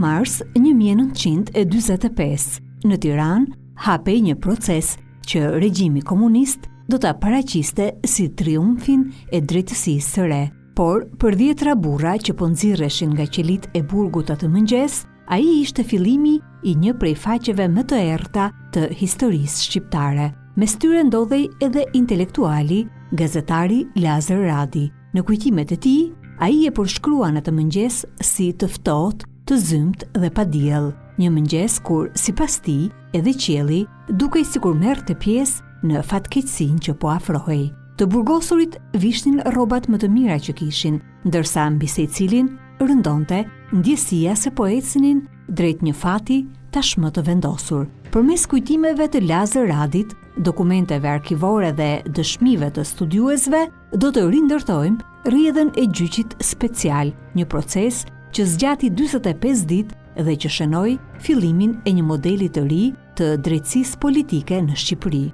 mars 1945, në Tiranë hapej një proces që regjimi komunist do ta paraqiste si triumfin e drejtësisë së re. Por, për dhjetra burra që po nxirreshin nga qelitë e burgut atë mëngjes, ai ishte fillimi i një prej faqeve më të errëta të historisë shqiptare. Mes tyre ndodhej edhe intelektuali, gazetari Lazër Radi. Në kujtimet e tij, ai e përshkruan atë mëngjes si të ftohtë, të zymtë dhe pa diell. Një mëngjes kur, sipas tij, edhe qielli dukej sikur merrte pjesë në fatkeqësinë që po afrohej. Të burgosurit vishnin rrobat më të mira që kishin, ndërsa mbi secilin rëndonte ndjesia se po ecnin drejt një fati tashmë të vendosur. Përmes kujtimeve të Lazër Radit, dokumenteve arkivore dhe dëshmive të studiuesve, do të rindërtojmë rrjedhën e gjyqit special, një proces që zgjati 45 ditë dhe që shënoi fillimin e një modeli të ri të drejtësisë politike në Shqipëri.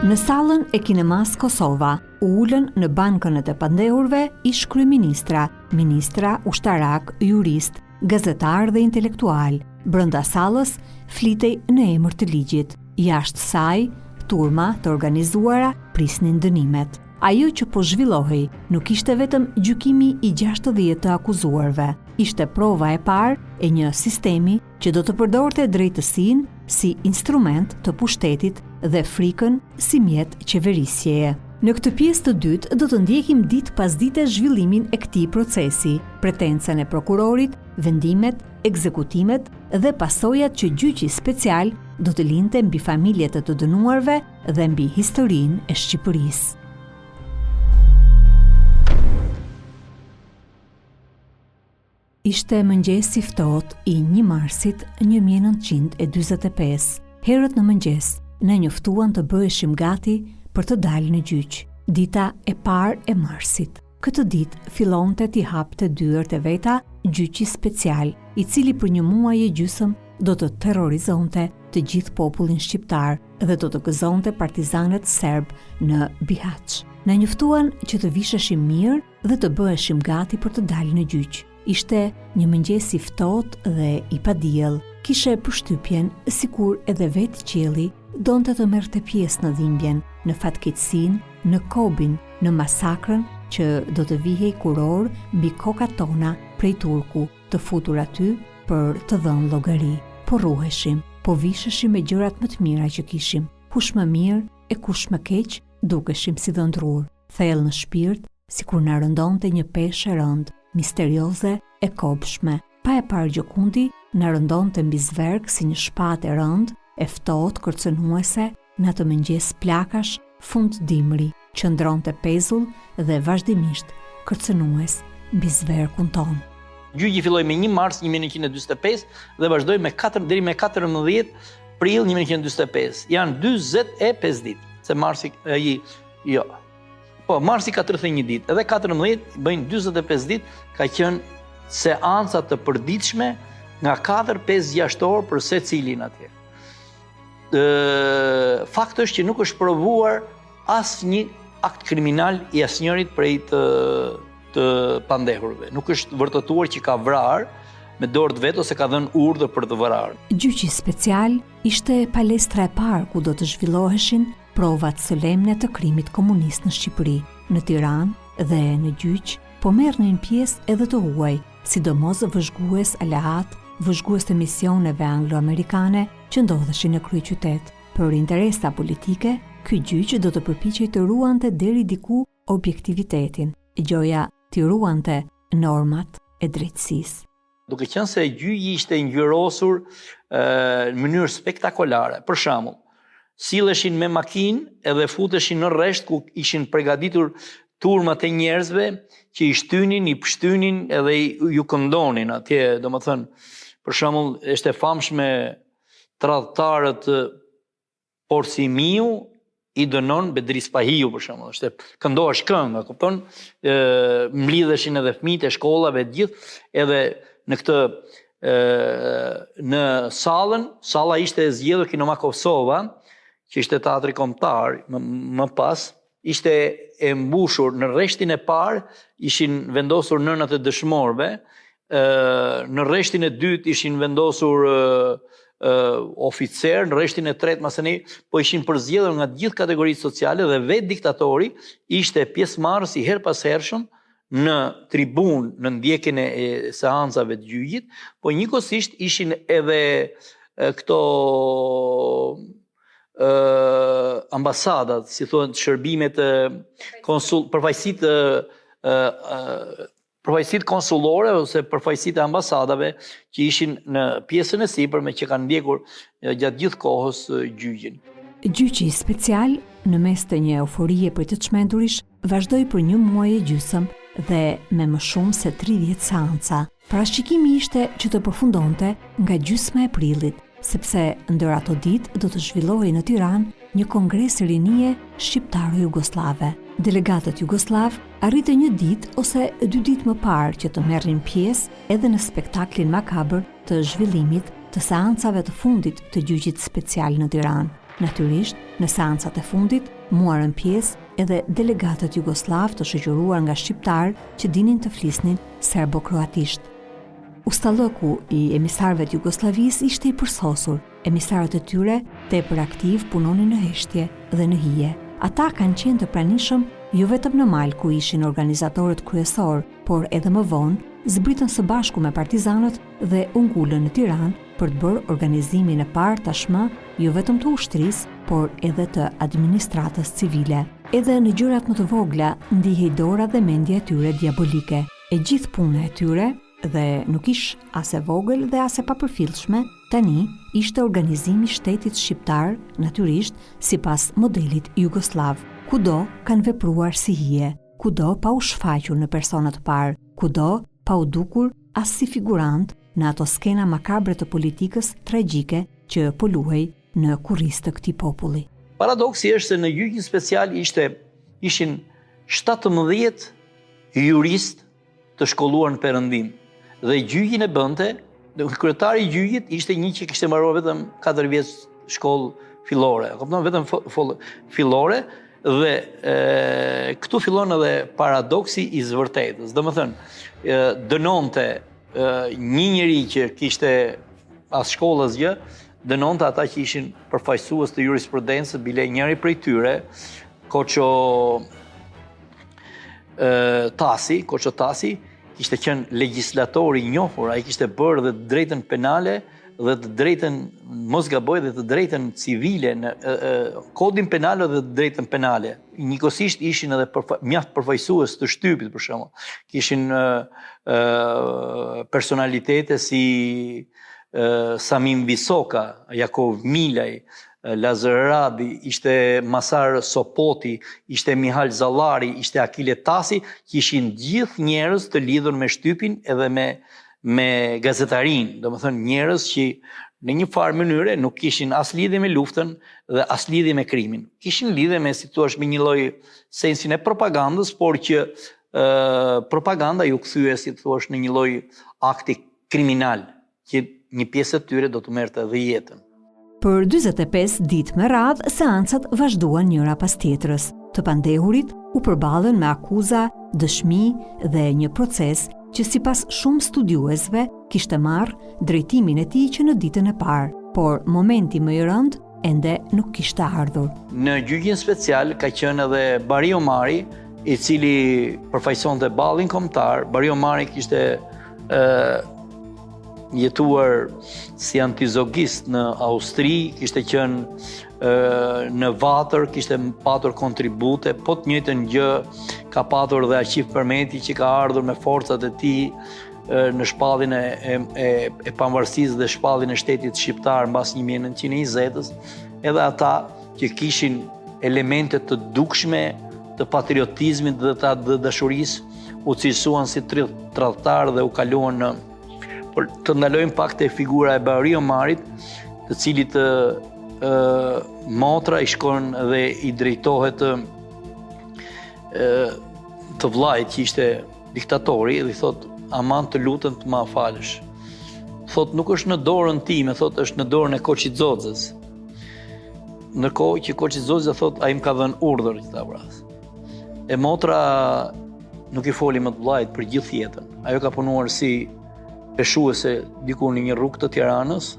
Në sallën e kinemasë Kosova, u ulën në bankën e të pandehurve ish kryeministra, ministra, ushtarakë, juristë, gazetarë dhe intelektualë. Brenda sallës flitej në emër të ligjit. Jashtë saj, turma të organizuara prisnin dënimet. Ajo që po zhvillohej nuk ishte vetëm gjykimi i 60 të akuzuarve, ishte prova e parë e një sistemi që do të përdorte drejtësinë si instrument të pushtetit dhe frikën si mjet qeverisjeje. Në këtë pjesë të dytë do të ndjekim ditë pas dite zhvillimin e këtij procesi, pretencën e prokurorit, vendimet, ekzekutimet dhe pasojat që gjyqi special do të linte mbi familjet e të dënuarve dhe mbi historinë e Shqipërisë. Ishte mëngjes i ftohtë i 1 marsit 1945. Herët në mëngjes, na njoftuan të bëheshim gati për të dalë në gjyq. Dita e parë e marsit. Këtë ditë fillonte t'i hapte dyert e veta gjyqi special, i cili për një muaj e gjysmë do të terrorizonte të gjithë popullin shqiptar dhe do të gëzonte partizanët serbë në Bihaç. Na njoftuan që të visheshim mirë dhe të bëheshim gati për të dalë në gjyq. Ishte një mëngjes i ftohtë dhe i padiell. Kishe përshtypjen sikur edhe vetë qielli donte të merrte pjesë në dhimbjen, në fatkeqësinë, në kobin, në masakrën që do të vihej kurorë mbi kokat tona prej turku, të futur aty për të dhënë llogari. Po rruheshim, po visheshim me gjërat më të mira që kishim, kush më mirë e kush më keq, dukeshim si dhëndrurë. Thellë në shpirt, sikur na rëndonte një peshë e rëndë, misterioze e kobshme. Pa e parë gjëkundi, na rëndonte mbi zverk si një shpatë e rëndë, e ftohtë, kërcënuese, në atë mëngjes plakash, fund dimri, qëndronte pezull dhe vazhdimisht kërcënues mbi zverkun tonë. Gjyqi filloi me 1 mars 1945 dhe vazhdoi me 4 deri me 14 prill 1945. Janë 45 ditë, se marsi ai jo. Po, marsi ka 31 ditë, edhe 14 bëjnë 45 ditë, ka qenë seanca të përditshme nga 4, 5, 6 orë për secilin atje. Ë fakt është që nuk është provuar asnjë akt kriminal i asnjërit prej të të pandehurve. Nuk është vërtetuar që ka vrarë me dorë të vet ose ka dhënë urdhër për të vrarë. Gjyqi special ishte palestra e parë ku do të zhvilloheshin provat solemne të krimit komunist në Shqipëri, në Tiranë dhe në gjyq po merrnin pjesë edhe të huaj, sidomos vëzhgues aleatë, vëzhgues të misioneve anglo-amerikane që ndodheshin në kryeqytet. Për interesa politike, ky gjyq do të përpiqej të ruante deri diku objektivitetin, gjoja t'i ruante normat e drejtësisë. Duke qenë se gjyqi ishte ngjyrosur në mënyrë spektakolare. Për shembull, silleshin me makinë edhe futeshin në rresht ku ishin përgatitur turmat e njerëzve që i shtynin, i pështynin edhe ju këndonin atje, domethënë, për shembull, është e famshme tradhtarët porsi miu i dënon Bedri Spahiu për shembull, është këndohesh këngë, kupton? Ë mblidheshin edhe fëmijët e shkollave të gjithë, edhe në këtë ë në sallën, salla ishte e zgjedhur Kinema Kosova, që ishte teatri kombëtar më, më pas. ishte e mbushur në rreshtin e parë ishin vendosur nënat e dëshmorëve, në rreshtin e dytë ishin vendosur oficerë, në rreshtin e tretë masanej, po ishin përzgjedhur nga të gjithë kategoritë sociale dhe vetë diktatori ishte pjesëmarrës i herëpashershëm në tribunë në ndjekjen e seancave të gjyqit, po njëkohësisht ishin edhe këto ambasadat, si thuhen, shërbimet konsull, përfaqësitë përfaqësitë konsullore ose përfaqësitë e ambasadave që ishin në pjesën e sipërme që kanë ndjekur gjatë gjithë kohës gjyqin. Gjyqi special, në mes të një euforie prej të çmendurish, vazhdoi për një muaj e gjysëm dhe me më shumë se 30 seanca. Parashikimi ishte që të përfundonte nga gjysma e prillit, sepse ndër ato ditë do të zhvillohej në Tiranë një kongres rinie shqiptaro-jugosllave. Delegatët jugosllavë arritën një ditë ose dy ditë më parë që të merrnin pjesë edhe në spektaklin makabër të zhvillimit të seancave të fundit të gjyqit special në Tiranë. Natyrisht, në seancat e fundit muarën pjesë edhe delegatët jugosllavë të shoqëruar nga shqiptarë që dinin të flisnin serbo-kroatisht. Ustallëku i emisarëve të Jugosllavisë ishte i përsosur. Emisarët e tyre, tepër aktivë, punonin në heshtje dhe në hije. Ata kanë qenë të pranishëm jo vetëm në mal ku ishin organizatorët kryesorë, por edhe më vonë zbritën së bashku me partizanët dhe u ngulën në Tiranë për të bërë organizimin e parë tashmë jo vetëm të ushtrisë, por edhe të administratës civile. Edhe në gjërat më të vogla ndihej dora dhe mendja e tyre diabolike. E gjithë puna e tyre, dhe nuk ish as e vogël dhe as e papërfillshme, tani ishte organizimi i shtetit shqiptar, natyrisht sipas modelit jugosllav. Kudo kanë vepruar si hije, kudo pa u shfaqur në persona të parë, kudo pa u dukur as si figurantë në ato skena makabre të politikës tragjike që po luhej në kurriz të këtij populli. Paradoksi është se në gjyqin special ishte ishin 17 juristë të shkolluar në Perëndim dhe gjyqin e bënte, kryetari i gjyqit ishte një që kishte mbaruar vetëm 4 vjet shkollë fillore, e kupton vetëm fillore dhe e, këtu fillon edhe paradoksi i së vërtetës. Domethënë, dënonte një njeri që kishte as shkollë asgjë, dënonte ata që ishin përfaqësues të jurisprudencës, bile njëri prej tyre, Koço Tasi, Koço Tasi, kishte qenë legjislator i njohur, ai kishte bërë dhe të drejtën penale dhe të drejtën, mos gaboj, dhe të drejtën civile në e, e, kodin penal dhe të drejtën penale. Njëkohësisht ishin edhe përfa, mjaft përfaqësues të shtypit për shembull. Kishin e, e, personalitete si e, Samim Visoka, Jakov Milaj, Lazër Radi, ishte Masar Sopoti, ishte Mihal Zallari, ishte Akile Tasi, që ishin gjithë njerëz të lidhur me shtypin edhe me me gazetarinë, domethënë njerëz që në një farë mënyre nuk kishin as lidhje me luftën dhe as lidhje me krimin. Kishin lidhje me, si thua, me një lloj sensin e propagandës, por që ë propaganda iu kthye, si thua, në një lloj akti kriminal që një pjesë e tyre do t'u merrte edhe jetën. Për 45 ditë me radhë, seancat vazhduan njëra pas tjetrës. Të pandehurit u përballën me akuza, dëshmi dhe një proces që sipas shumë studiuesve kishte marrë drejtimin e tij që në ditën e parë, por momenti më i rëndë ende nuk kishte ardhur. Në gjyqin special ka qenë edhe Bari Omari, i cili përfaqësonte Ballin Kombëtar. Bari Omari kishte ë jetuar si antizogist në Austri, kishte qenë në Vatër, kishte patur kontribute, po të njëjtën gjë ka patur dhe Aqif Përmeti që ka ardhur me forcat e tij në shpalljen e, e, e, e pavarësisë dhe shpalljen e shtetit shqiptar mbas 1920-ës, edhe ata që kishin elemente të dukshme të patriotizmit dhe të atdhedashurisë, u cilësuan si tradhtarë dhe u kaluan në Por të ndalojmë pak te figura e Bahri Omarit, të cilit ë motra i shkon dhe i drejtohet ë të vllait që ishte diktatori dhe i thotë aman të lutem të ma falësh. Thotë nuk është në dorën time, thotë është në dorën e Koçi Xoxes. Ndërkohë që Koçi Xoxja thotë ai më ka dhënë urdhër që ta vras. E motra nuk i foli më të vllait për gjithë jetën. Ajo ka punuar si peshuese diku në një rrugë të Tiranës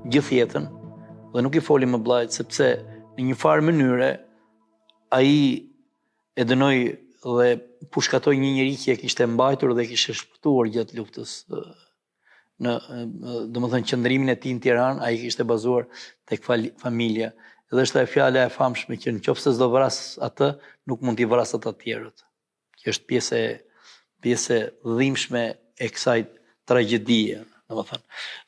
gjithë jetën dhe nuk i foli më vllait sepse në një farë mënyre ai e dënoi dhe pushkatoi një njeri që e kishte mbajtur dhe e kishte shpëtuar gjatë luftës në domethënë qëndrimin e tij në Tiranë, ai kishte bazuar tek familja. Dhe është ajo fjala e famshme që në qoftë se s'do vras atë, nuk mund t'i vras ata të tjerët. Që është pjesë e pjesë e dhimbshme e kësaj tragjedie, domethënë.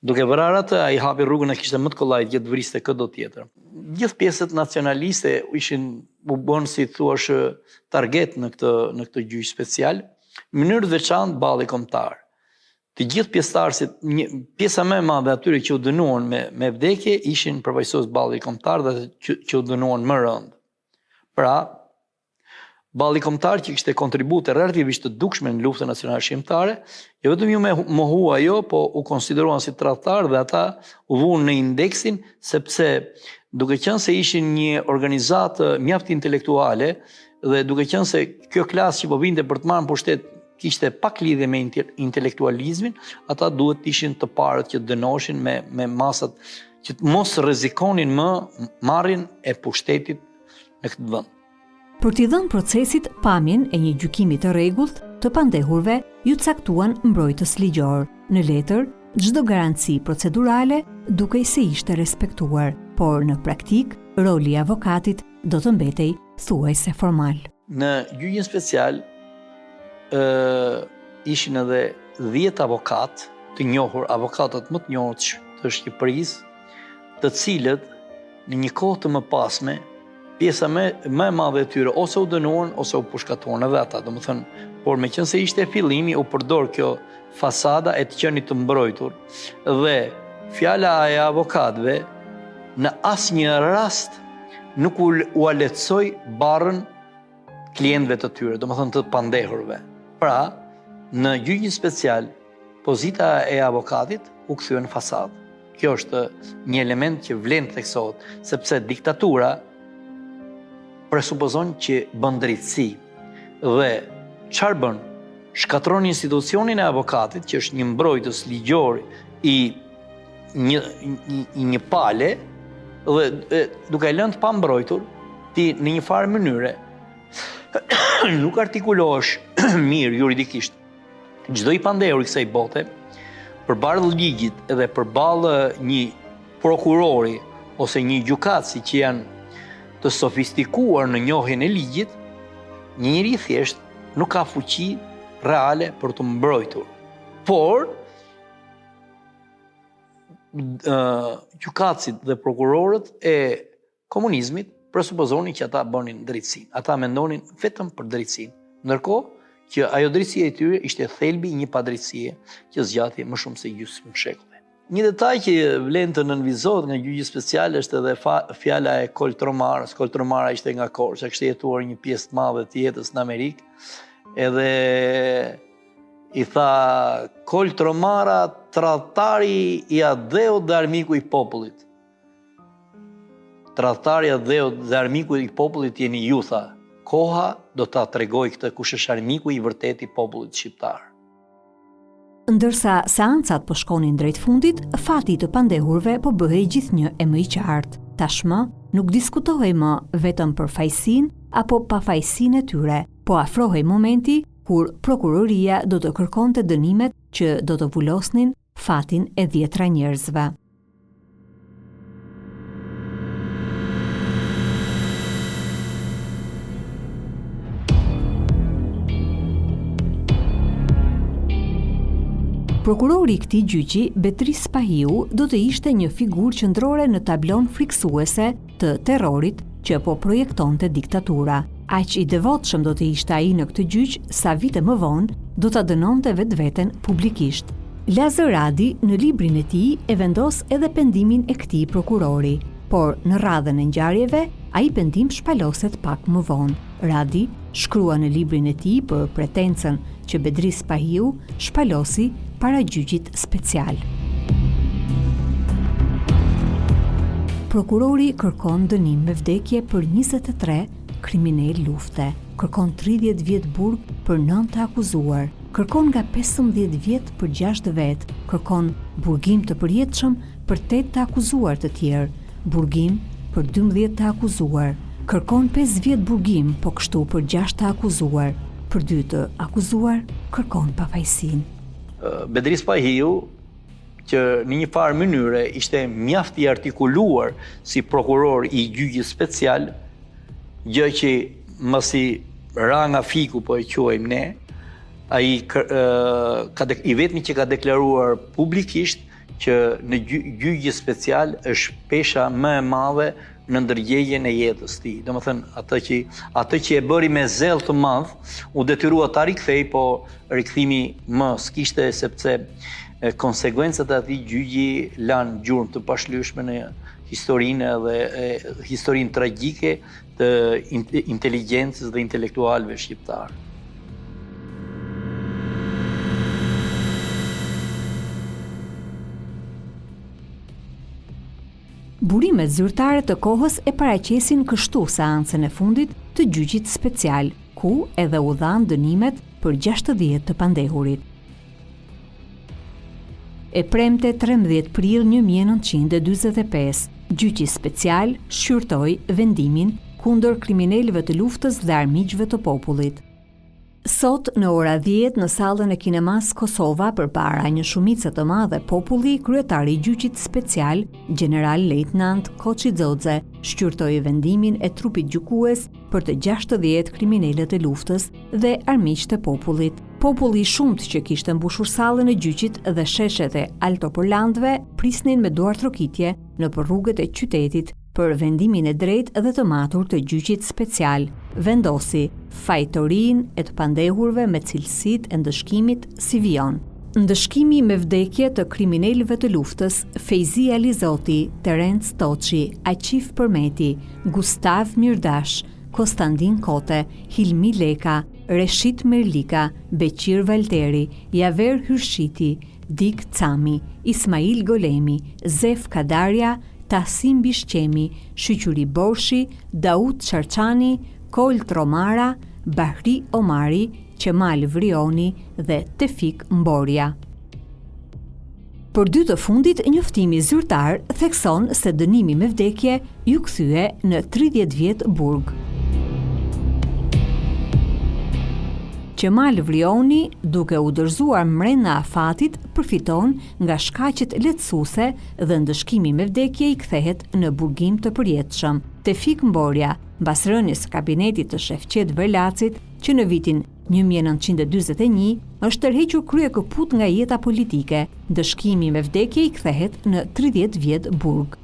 Duke vrarë atë, ai hapi rrugën e kishte më të kollajt që të vriste këdo tjetër. Gjithë pjesët nacionaliste ishin u bënë si thuash target në këtë në këtë gjyq special, në mënyrë të veçantë balli kombëtar. Të gjithë pjesëtarësit, një, pjesa më e madhe atyre që u dënuan me me vdekje ishin përfaqësues ballit kombëtar dhe që, që u dënuan më rëndë. Pra, Balli kombëtar që kishte kontribute relativisht të dukshme në luftën nacionale çlirimtare, jo vetëm iu mohua ajo, po u konsideruan si tradhtarë dhe ata u vunë në indeksin sepse duke qenë se ishin një organizatë mjaft intelektuale dhe duke qenë se kjo klasë që po vinte për të marrë pushtet kishte pak lidhje me intelektualizmin, ata duhet të ishin të parët që dënoheshin me me masat që të mos rrezikonin më marrjen e pushtetit në këtë vend. Për t'i dhënë procesit pamjen e një gjykimi të rregullt, të pandehurve iu caktuan mbrojtës ligjorë. Në letër, çdo garanci procedurale dukej se ishte respektuar, por në praktikë, roli i avokatit do të mbetej thuajse formal. Në gjyqin special ë ishin edhe 10 avokatë të njohur, avokatët më të njohur të Shqipërisë, të cilët në një kohë të mëpasme pjesa më më e madhe e tyre ose u dënuan ose u pushkatuan edhe ata, domethënë, por meqenëse ishte fillimi u përdor kjo fasada e të qenit të mbrojtur dhe fjala e avokatëve në asnjë rast nuk u, ua lehtësoi barrën klientëve të tyre, domethënë të pandehurve. Pra, në gjyqin special, pozita e avokatit u kthye në fasadë. Kjo është një element që vlen të theksohet, sepse diktatura presupozon që bën drejtësi dhe çfarë bën? Shkatërron institucionin e avokatit, që është një mbrojtës ligjor i një i një pale dhe e, duke e lënë të pambrojtur, ti në një farë mënyre nuk artikulohesh mirë juridikisht Çdo i pandehur i kësaj bote, përballë ligjit edhe përballë një prokurori ose një gjykatësi që janë të sofistikuar në njohjen e ligjit, një njeri i thjeshtë nuk ka fuqi reale për t'u mbrojtur. Por gjykatësit dhe prokurorët e komunizmit presupozonin që ata bënin drejtësinë. Ata mendonin vetëm për drejtësinë. Ndërkohë që ajo drejtësia e tyre ishte thelbi i një padrejtësie që zgjati më shumë se gjysmë shekulli. Një detaj që vlen të nënvizohet nga gjyqi special është edhe fa, fjala e Kol Tromarës. Kol Tromara ishte nga Korça, kishte jetuar një pjesë të madhe të jetës në Amerikë. Edhe i tha Kol Tromara, tradhtari i atdheut dhe armiku i popullit. Tradhtari i atdheut dhe armiku i popullit jeni ju, tha. Koha do ta tregojë këtë kush është armiku i vërtetë i popullit shqiptar. Ndërsa seancat po shkonin drejt fundit, fati i të pandehurve po bëhej gjithnjë e më i qartë. Tashmë, nuk diskutohej më vetëm për fajësinë apo pafajësinë e tyre, po afrohej momenti kur prokuroria do të kërkonte dënimet që do të vulosnin fatin e dhjetra njerëzve. Prokurori i këtij gjyqi, Bedri Spahiu, do të ishte një figurë qendrore në tablonë frikësuese të terrorit që po projektonte diktatura. Aq i devotshëm do të ishte ai në këtë gjyq sa vite më vonë do ta dënonte vetveten publikisht. Lazër Radi në librin e tij e vendos edhe pendimin e këtij prokurori, por në radhën e ngjarjeve ai pendim shpaloset pak më vonë. Radi shkruan në librin e tij për pretencën që Bedri Spahiu shpalosi para gjyqit special. Prokurori kërkon dënim me vdekje për 23 kriminelë lufte. Kërkon 30 vjet burg për 9 të akuzuar. Kërkon nga 15 vjet për 6 vetë. Kërkon burgim të përjetshëm për 8 të akuzuar të tjerë. Burgim për 12 të akuzuar. Kërkon 5 vjet burgim po kështu për 6 të akuzuar. Për 2 të akuzuar kërkon pafajësinë. Bedri Spahiu që në një farë mënyre ishte mjaft i artikuluar si prokuror i gjyqit special, gjë që masi ra nga fiku po e quajmë ne, ai ka i vetmi që ka deklaruar publikisht që në gjyqi special është pesha më e madhe në ndërgjegjen e jetës tij. Domethënë, atë që, atë që e bëri me zell të madh, u detyrua ta rikthejë, po rikthimi më s'kishte sepse konsekuencat e atij gjyqi lanë gjurmë të pashlyeshme në historinë edhe historinë tragjike të inteligjencës dhe intelektualëve shqiptarë. Burimet zyrtare të kohës e paraqesin kështu seancën e fundit të gjyqit special, ku edhe u dhanë dënimet për 60 të pandehurit. E premte 13 prill 1945, gjyqi special shqyrtoi vendimin kundër kriminelëve të luftës dhe armiqve të popullit. Sot në ora 10 në sallën e kinemasë Kosova përpara një shumice të madhe populli, kryetari i gjyqit special, gjeneral lejtnant Koçi Xoxe, shqyrtoi vendimin e trupit gjykues për të 60 kriminelët e luftës dhe armiqtë e popullit. Populli i shumtë që kishte mbushur sallën e gjyqit dhe sheshet e altoparlantëve prisnin me duartrokitje nëpër rrugët e qytetit për vendimin e drejtë dhe të matur të gjyqit special, vendosi fajtorinë e të pandehurve me cilësitë e ndëshkimit si vijon. Ndëshkimi me vdekje të kriminelëve të luftës Fejzi Alizoti, Terenc Toçi, Aqif Përmeti, Gustav Mirdash, Kostandin Kote, Hilmi Leka, Reshit Merlika, Beqir Valteri, Javer Hyrshiti, Dik Cami, Ismail Golemi, Zef Kadarja, Tahsin Bishqemi, Shyqyri Borshi, Daut Çarçani, Kolë Tromara, Bahri Omari, Qemal Vrioni dhe Tefik Mborja. Për dy të fundit, njoftimi zyrtar thekson se dënimi me vdekje iu kthye në 30 vjet burg. Qemal Vrioni, duke u dorëzuar mrena afatit, përfiton nga shkaqet lehtësuese dhe ndëshkimi me vdekje i kthehet në burgim të përjetshëm. Tefik Mborja, mbas rënies së kabinetit të Shefqet Vërlacit, që në vitin 1941 është tërhequr kryekëput nga jeta politike, ndëshkimi me vdekje i kthehet në 30 vjet burg.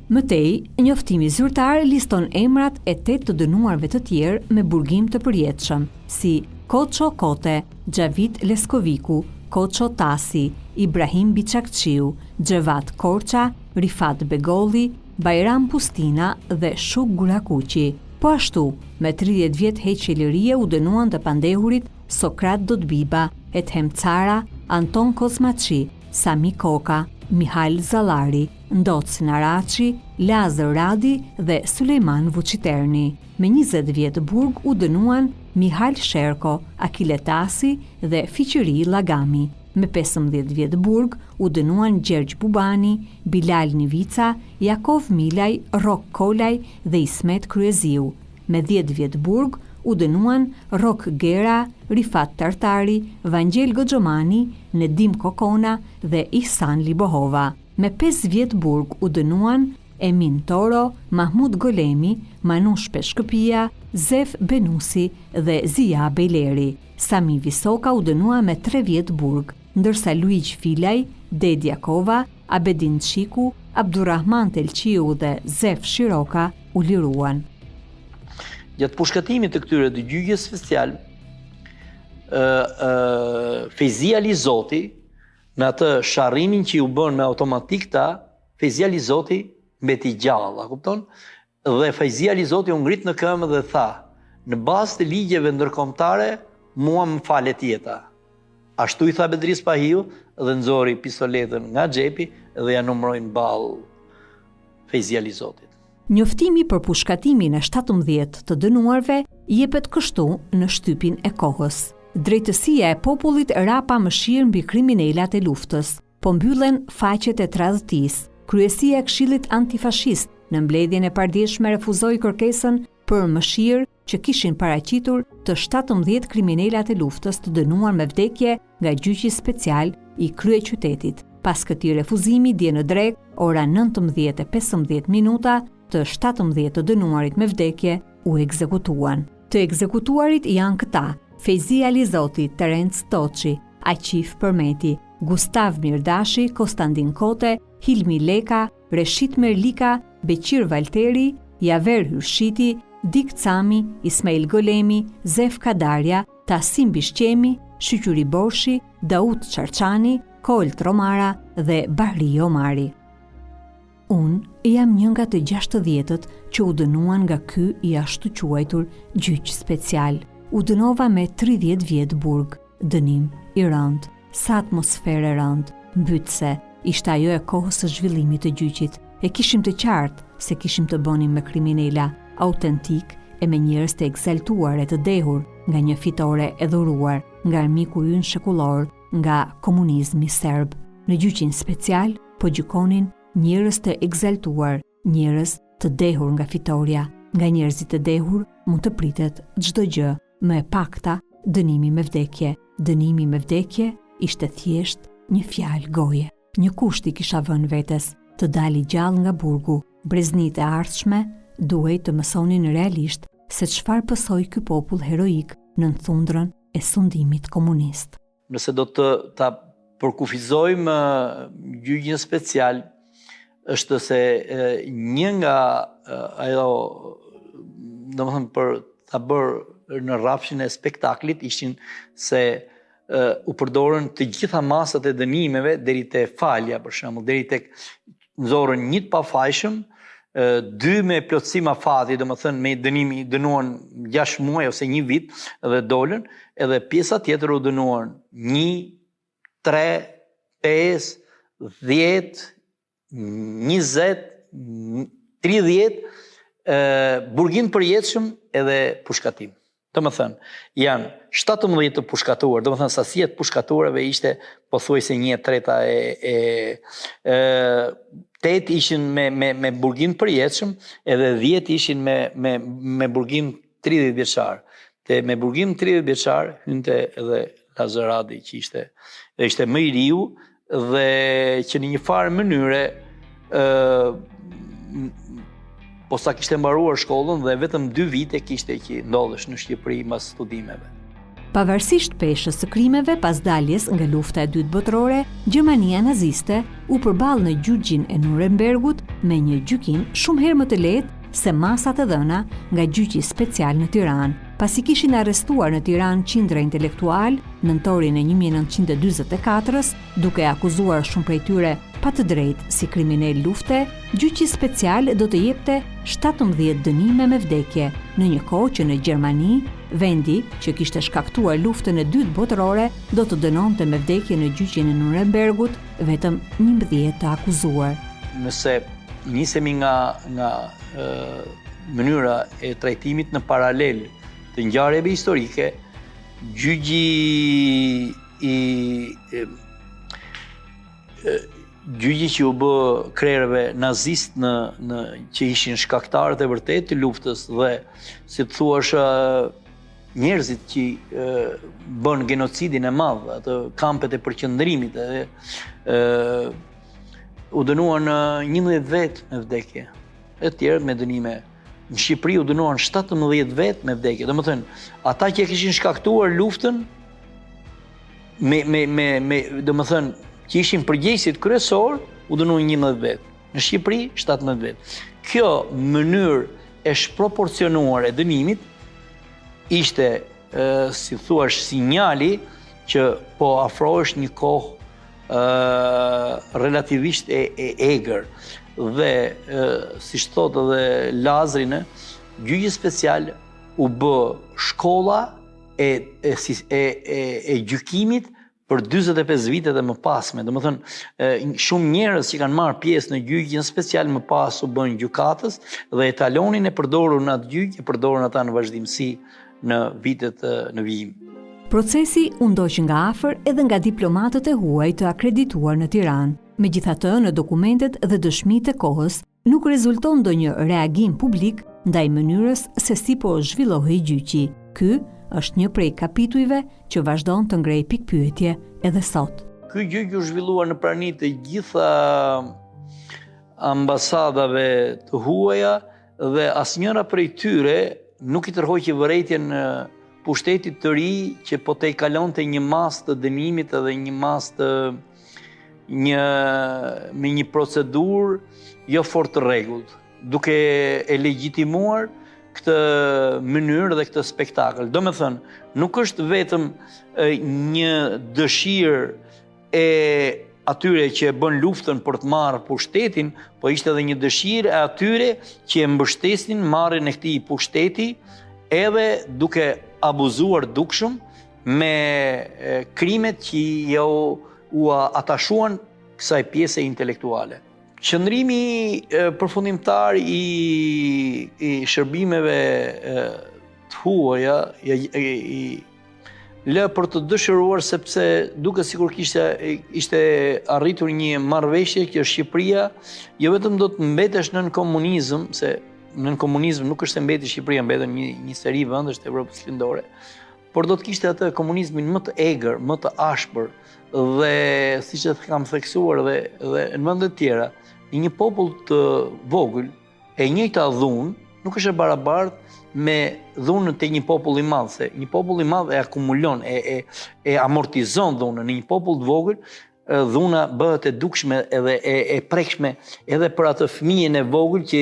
Më tej, njoftimi zyrtar liston emrat e 8 të dënuarve të tjerë me burgim të përjetshëm, si Koço Kote, Xhavit Leskoviku, Koço Tasi, Ibrahim Biçakçiu, Xhevat Korça, Rifat Begolli, Bajram Pustina dhe Shuk Gurakuqi. Po ashtu, me 30 vjet heqje lirie u dënuan të pandehurit Sokrat Dodbiba, Ethem Cara, Anton Kozmaçi, Sami Koka, Mihal Zallari, Ndoc Naraçi, Lazër Radi dhe Sulejman Vuçiterni. Me 20 vjet burg u dënuan Mihal Sherko, Akile Tasi dhe Fiqiri Llagami. Me 15 vjet burg u dënuan Gjergj Bubani, Bilal Nivica, Jakov Milaj, Rrok Kolaj dhe Ismet Kryeziu. Me 10 vjet burg u dënuan Rrok Gera, Rifat Tartari, Vangjel Goxhomani, Nedim Kokona dhe Ihsan Libohova. Me 5 vjet burg u dënuan Emin Toro, Mahmut Golemi, Manush Peshkëpia, Zef Benusi dhe Zija Bejleri. Sami Visoka u dënua me 3 vjet burg, ndërsa Luigj Filaj, Dedë Jakova, Abedin Çiku, Abdurrahman Telqiu dhe Zef Shiroka u liruan. Gjatë pushkatimit të këtyre të gjyqit special, ë ë Fejzi Alizoti në atë sharrimin që iu bën me automatik ta, Fejzi Alizoti mbeti gjallë, a kupton? Dhe Fejzi Alizoti u ngrit në këmbë dhe tha, në bazë të ligjeve ndërkombëtare, mua më falet jeta. Ashtu i tha Bedri Spahiu dhe nxori pistoletën nga xhepi dhe ia numëroi në ballë Fejzi Alizotit. Njoftimi për pushkatimin e 17 të dënuarve Jepet kështu në shtypin e kohës. Drejtësia e popullit ra pa mëshirë mbi kriminelat e luftës. Po mbyllen faqet e tradhtisë. Kryesia e Këshillit Antifashist në mbledhjen e pardjeshme refuzoi kërkesën për mëshirë që kishin paraqitur të 17 kriminelat e luftës të dënuar me vdekje nga gjyqi special i kryeqytetit. Pas këtij refuzimi dje në drekë, ora 19:15 minuta, të 17 të dënuarit me vdekje u ekzekutuan. Të ekzekutuarit janë këta: Fejzi Alizoti, Terenc Toçi, Aqif Përmeti, Gustav Mirdashi, Kostandin Kote, Hilmi Leka, Reshit Merlika, Beqir Valteri, Javer Hyrshiti, Dik Cami, Ismail Golemi, Zef Kadarja, Tasim Bishqemi, Shyqyri Borshi, Daut Çarçani, Kolë Tromara dhe Bahri Omari. Unë jam një nga të gjashtëdhjetët që u dënuan nga ky i ashtuquajtur gjyq special. U dënova me 30 vjet burg, dënim i rëndë. Sa atmosferë e rëndë, mbytëse, ishte ajo e kohës së zhvillimit të gjyqit. E kishim të qartë se kishim të bënim me kriminela autentikë e me njerëz të ekzaltuar e të dehur nga një fitore e dhuruar nga armiku ynë shekullor, nga komunizmi serb. Në gjyqin special po gjykonin njerëz të ekzaltuar, njerëz të dehur nga fitorja. Nga njerëzit e dehur mund të pritet çdo gjë, më e pakta dënimi me vdekje. Dënimi me vdekje ishte thjesht një fjalë goje. Një kusht i kisha vënë vetes, të dal i gjallë nga burgu. Breznitë e ardhshme duhej të mësonin realisht se çfarë pësoi ky popull heroik nën thundrën e sundimit komunist. Nëse do të ta përkufizojmë gjyqin special, është se një nga ajo, domethënë për ta bërë në rrafshin e spektaklit, ishin se u përdorën të gjitha masat e dënimeve deri te falja për shembull, deri tek nxorën një të pafajshëm, dy me plotësim afati, domethënë me dënim i dënuan 6 muaj ose një vit dhe dolën, edhe pjesa tjetër u dënuan 1, 3, 5, 10, 20, 30, burgim të përjetshëm edhe pushkatim. Domethënë, janë 17 të pushkatuar, domethënë, sasia e të pushkatuarve ishte pothuajse një e treta e, e, e 8 ishin me, me, me burgim të përjetshëm, edhe 10 ishin me, me, me burgim 30 vjeçar. Te me burgim 30 vjeçar hynte edhe Lazër Radi që ishte, dhe ishte më i riu dhe që në një farë mënyre ë posa kishte mbaruar shkollën dhe vetëm dy vite kishte që ndodhesh në Shqipëri mas studimeve. Pavarësisht peshës së krimeve pas daljes nga Lufta e Dytë Botërore, Gjermania naziste u përball në gjyqin e Nurembergut me një gjykim shumë herë më të lehtë se masat e dhëna nga gjyqi special në Tiranë, pasi kishin arrestuar në Tiranë qindra intelektualë nëntorin e 1944-ës, duke akuzuar shumë prej tyre pa të drejtë si kriminelë lufte, gjyqi special do të jepte 17 dënime me vdekje, në një kohë që në Gjermani, vendi që kishte shkaktuar luftën e dytë botërore, do të dënonte me vdekje në gjyqin e Nurembergut vetëm 11 të akuzuar. Nëse nisemi nga nga mënyra e trajtimit në paralel të ngjarjeve historike, gjyqi i gjyqi që u bë krerëve nazistë në në që ishin shkaktarët e vërtetë të luftës dhe si të thuash njerëzit që bënë genocidin e madh, atë kampet e përqendrimit edhe u dënuan 11 vetë me vdekje, e të tjerët me dënime. Në Shqipëri u dënuan 17 vetë me vdekje. Domethënë, ata që e kishin shkaktuar luftën me me me me domethënë që ishin përgjegjësit kryesorë, u dënuan 11 vetë. Në Shqipëri 17 vetë. Kjo mënyrë e shproporcionuar e dënimit ishte si thua sinjali që po afrohesh një kohë relativisht e, e egër dhe siç thotë edhe Lazri në gjyqi special u bë shkolla e, e, e, e, e gjykimit. Për 45 vitet e mëpasme, domethënë, shumë njerëz që kanë marrë pjesë në gjyqin special më pas u bënë gjykatës dhe etalonin e përdorur në atë gjyq e përdorën ata në vazhdimësi në vitet në vijim. Procesi u ndoq nga afër edhe nga diplomatët e huaj të akredituar në Tiranë. Megjithatë, në dokumentet dhe dëshmitë e kohës nuk rezulton ndonjë reagim publik ndaj mënyrës se si po zhvillohej gjyqi. Ky është një prej kapitujve që vazhdon të ngrejë pikëpyetje edhe sot. Ky gjyq u zhvillua në prani të gjitha ambasadave të huaja dhe asnjëra prej tyre nuk i tërhoqi vërejtjen pushtetit të ri që po tejkalonte një masë të dënimit edhe një masë të një me një procedurë jo fort të rregullt, duke e legjitimuar këtë mënyrë dhe këtë spektakël. Domethënë, nuk është vetëm një dëshirë e atyre që e bënë luftën për të marrë pushtetin, po ishte edhe një dëshirë e atyre që e mbështesnin marrjen e këtij pushteti, edhe duke abuzuar dukshëm me krimet që iu ua atashuan kësaj pjese intelektuale. Qëndrimi përfundimtar i, i shërbimeve të huaja, i, i, lë për të dëshiruar sepse duket sikur kishte ishte arritur një marrëveshje që Shqipëria jo vetëm do të mbetesh nën komunizëm, se nën komunizëm nuk është se mbeti Shqipëria, mbetën një një seri vendesh të Evropës Lindore, por do të kishte atë komunizmin më të egër, më të ashpër dhe siç e kam theksuar dhe dhe në vende të tjera, në një popull të vogël E njëjta dhunë nuk është e barabartë me dhunën te një popull i madh, se një popull i madh e akumulon, e e e amortizon dhunën. Në një popull të vogël dhuna bëhet e dukshme edhe e e prekshme edhe për atë fëmijën e vogël që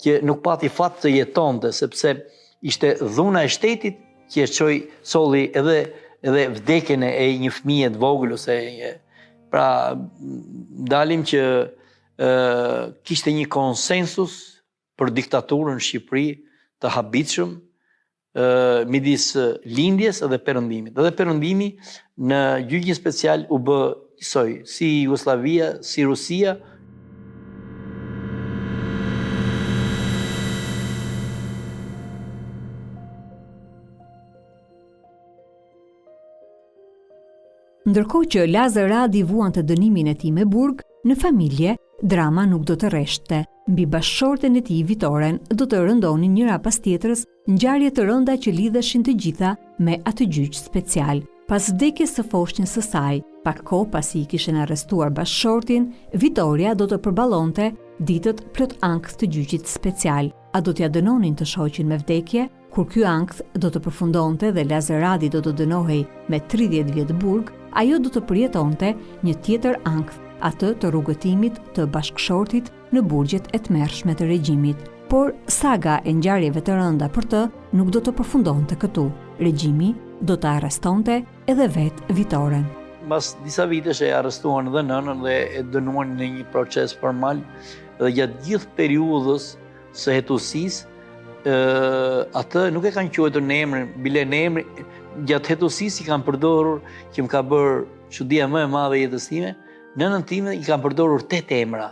që nuk pati fat të jetonte, sepse ishte dhuna e shtetit që e çoi solli edhe edhe vdekjen e një fëmije të vogël ose e, pra dalim që kishte një konsensus për diktaturën në Shqipëri të habitshëm midis lindjes dhe perëndimit. Dhe perëndimi në gjyqin special u bë njësoj, si Jugosllavia, si Rusia. Ndërkohë që Lazër Radi vuante dënimin e tij me burg, në familje, drama nuk do të reshtte. Mbi bashkëshorten e tij, Vitoren, do të rëndonin njëra pas tjetrës ngjarje të rënda që lidheshin të gjitha me atë gjyq special. Pas vdekjes së foshnjës së saj, pak kohë pasi i kishin arrestuar bashkëshortin, Vitorja do të përballonte ditët plot ankth të gjyqit special. A do t'ia dënonin të shoqin me vdekje? Kur ky ankth do të përfundonte dhe Lazër Radi do të dënohej me 30 vjet burg, ajo do të përjetonte një tjetër ankth, atë të rrugëtimit të bashkëshortit në burgjet e tmerrshme të regjimit. Por saga e ngjarjeve të rënda për të nuk do të përfundonte këtu. Regjimi do të arrestonte edhe vetë Vitoren. Mbas disa vitesh e arrestuan dhe nënën dhe e dënuan në një proces formal dhe gjatë gjithë periudhës së hetuesisë, atë nuk e kanë quajtur në emrin, bile në emrin, gjatë hetuesisë i kanë përdorur, që më ka bërë çudia më e madhe e jetës time, nënën time i kanë përdorur 8 emra.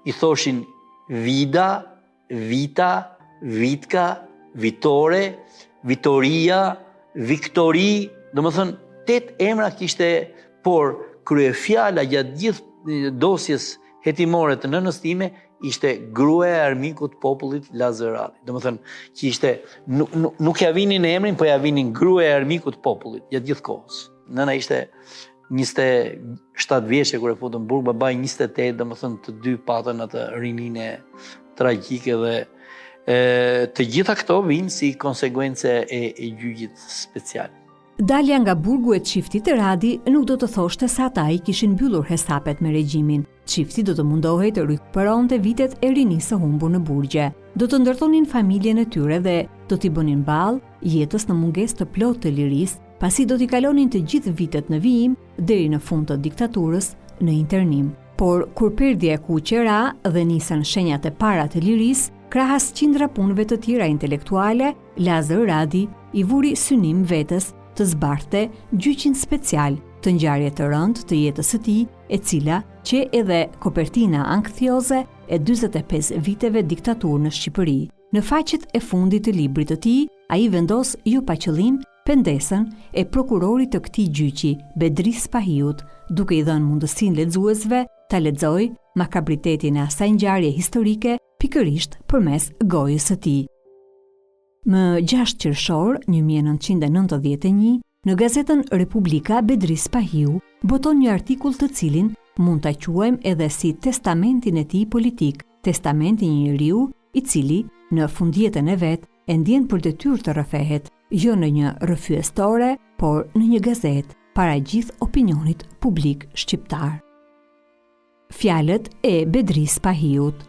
I thoshin Vida, Vita, Vitka, Vitore, Vitoria, Viktori, domethënë, 8 emra kishte, por kryefjala gjatë gjithë dosjes hetimore të nënës time ishte gruaja e armikut të popullit Lazër Radi. Domethënë, që ishte, nuk, nuk, nuk ia vinin emrin, po ia vinin gruaja e armikut të popullit, gjatë gjithë kohës. Nëna ishte 27 vjeçe kur e futën në burg, babai 28, domethënë të dy patën atë rininë tragjike dhe e, të gjitha këto vijnë si konsekuencë e, e gjyqit special. Dalja nga burgu e çiftit Radi nuk do të thoshte se ata i kishin mbyllur hesapet me regjimin. Çifti do të mundohej të rikuperonte vitet e rinisë së humbur në burgje. Do të ndërtonin familjen e tyre dhe do t'i bënin ballë jetës në mungesë të plotë të lirisë, pasi do t'i kalonin të gjithë vitet në vijim deri në fund të diktaturës në internim. Por kur perdja e kuqe ra dhe nisën shenjat e para të lirisë, krahas qindra punëve të tjera intelektuale, Lazër Radi i vuri synim vetes të zbardhte gjyqin special të ngjarje të rëndë të jetës së tij, e cila qe edhe kopertina ankthioze e 45 viteve diktaturë në Shqipëri. Në faqet e fundit të librit të tij, ai vendos jo pa qëllim pendesën e prokurorit të këtij gjyqi, Bedri Spahiut, duke i dhënë mundësinë lexuesve ta lexojë makabritetin e asaj ngjarje historike pikërisht përmes gojës së tij. Më 6 qershor 1991, në gazetën Republika Bedri Spahiu boton një artikull të cilin mund ta quajmë edhe si testamentin e tij politik, testamenti i një njeriu i cili në fundjetën e vet e ndjen për detyrë të rrëfehet, jo në një rrëfyestore, por në një gazetë, para gjithë opinionit publik shqiptar. Fjalët e Bedri Spahiut.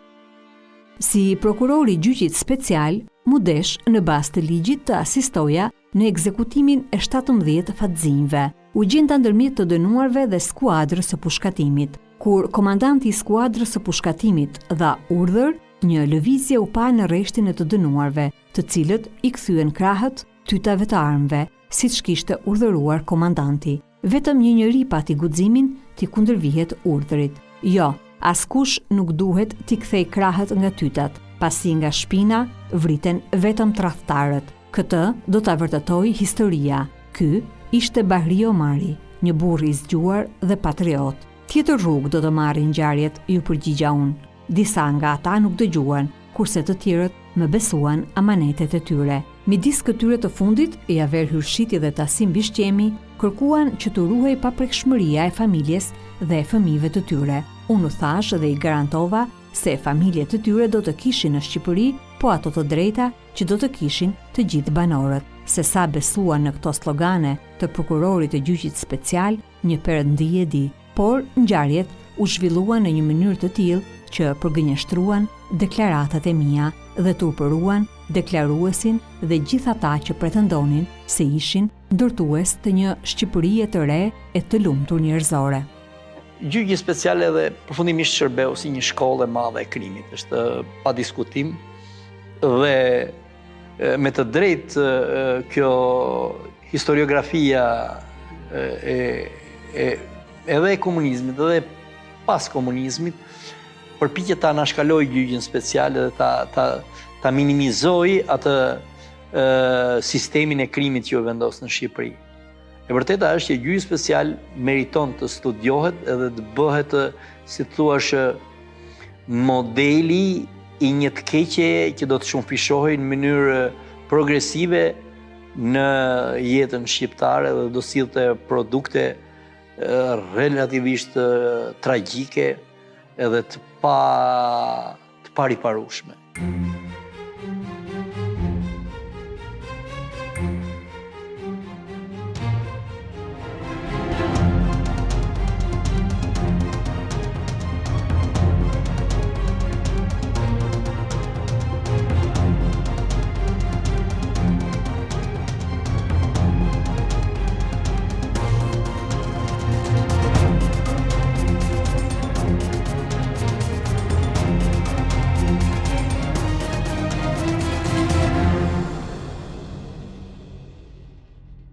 Si prokuror i gjyqit special, m'u desh në bazë të ligjit të asistoja në ekzekutimin e 17 fatzinjve. U gjenda ndërmjet të dënuarve dhe skuadrës së pushkatimit. Kur komandanti i skuadrës së pushkatimit dha urdhër, një lëvizje u pa në rreshtin e të dënuarve, të cilët i kthyen krahët tytave të armëve, siç kishte urdhëruar komandanti. Vetëm një njeri pati guximin t'i kundërvihet urdhrit. Jo, askush nuk duhet t'i kthejë krahët nga tytat, pasi nga shpina vriten vetëm tradhtarët. Këtë do ta vërtetojë historia. Ky ishte Bahri Omari, një burrë i zgjuar dhe patriot. Tjetër rrugë do të marrin ngjarjet, iu përgjigja unë. Disa nga ata nuk dëgjuan, kurse të tjerët më besuan amanetet e tyre. Midis këtyre të fundit, Javer Hyrshiti dhe Tasim Bishqemi kërkuan që t'u ruhej paprekshmëria e familjes dhe e fëmijëve të tyre. Unë u thashë dhe i garantova se familjet e tyre do të kishin në Shqipëri po ato të drejta që do të kishin të gjithë banorët. Se sa besuan në këto slogane të prokurorit të gjyqit special, një perëndi e di. Por, ngjarjet u zhvilluan në një mënyrë të tillë që përgënjeshtruan deklaratat e mia dhe turpëruan deklaruesin dhe gjithë ata që pretendonin se ishin ndërtues të një Shqipërie të re e të lumtur njerëzore. Gjyqi special edhe përfundimisht shërbeu si një shkollë e madhe e krimit, është pa diskutim dhe me të drejtë kjo historiografia e, e, edhe e komunizmit edhe pas komunizmit përpiqet ta anashkalojë gjyqin special edhe ta ta ta minimizojë atë e, sistemin e krimit që u vendos në Shqipëri. E vërteta është që gjyqi special meriton të studiohet edhe të bëhet, si të thuash, modeli i një të keqeje që do të shumëfishohej në mënyrë progresive në jetën shqiptare dhe do sillte produkte relativisht tragjike edhe të pa të pariparueshme.